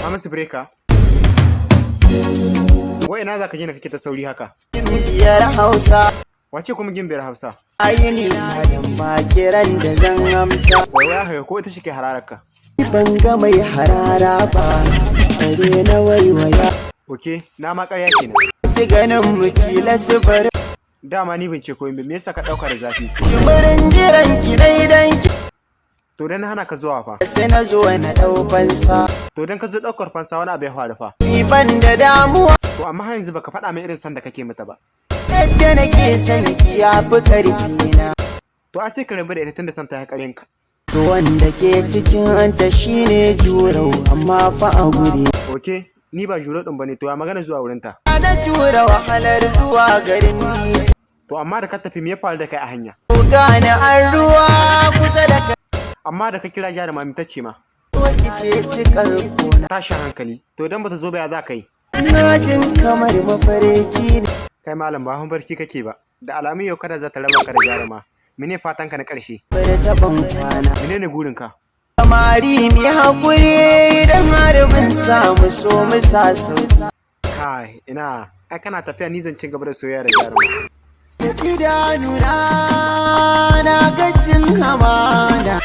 Hamisu Breaker. Wai ina za ka je na kake ta sauri haka? Gimbiyar Hausa. Wace kuma gimbiyar Hausa? Ayi nisa don ba kiran da zan amsa. Wai wai haka ko ita shi ke hararka? Ban ga mai harara ba, bare na waiwaya. Ok, na ma ƙarya kenan. Su ganin mu tilasu bari. Dama ni ban ce komai ba, me yasa ka ɗauka da zafi? Jimirin jiran ki dai dan ki. To dan hana ka zuwa fa. Sai na zo na ɗau fansa. To dan ka zo ɗaukar fansa wani abu ya faru fa. Ni ban da damuwa. To amma har yanzu baka faɗa min irin san da kake mata ba. Yadda nake son ki ya fi ƙarfi na. To a sai ka rabu da ita tunda son ta ya ƙaryan ka. Wanda ke cikin ta shine jurau amma fa a guri. Ok, ni ba juro ɗin bane, to ya magana zuwa wurinta. Na jura wahalar zuwa garin nisa. To amma da ka tafi me ya faru da kai a hanya? Gane an ruwa kusa da kai. Amma da ka kira jaruma mi ta ce ma? Waki ce cikar kona. Tashin hankali. To dan bata zo ba ya za ka yi? Ina jin kamar mafarki ne. Kai malam ba barci kake ba. Da alamun yau kada za ta raba ka da jaruma. Mene fatan ka na ƙarshe? Bar taɓan kwana. Menene gurin ka? Samari mi haƙuri idan har mun samu so mu sa sauki. Kai, ina, ai kana tafiya ni zan ci gaba da soyayya da jaruma. Da idanuna na gajin hamada.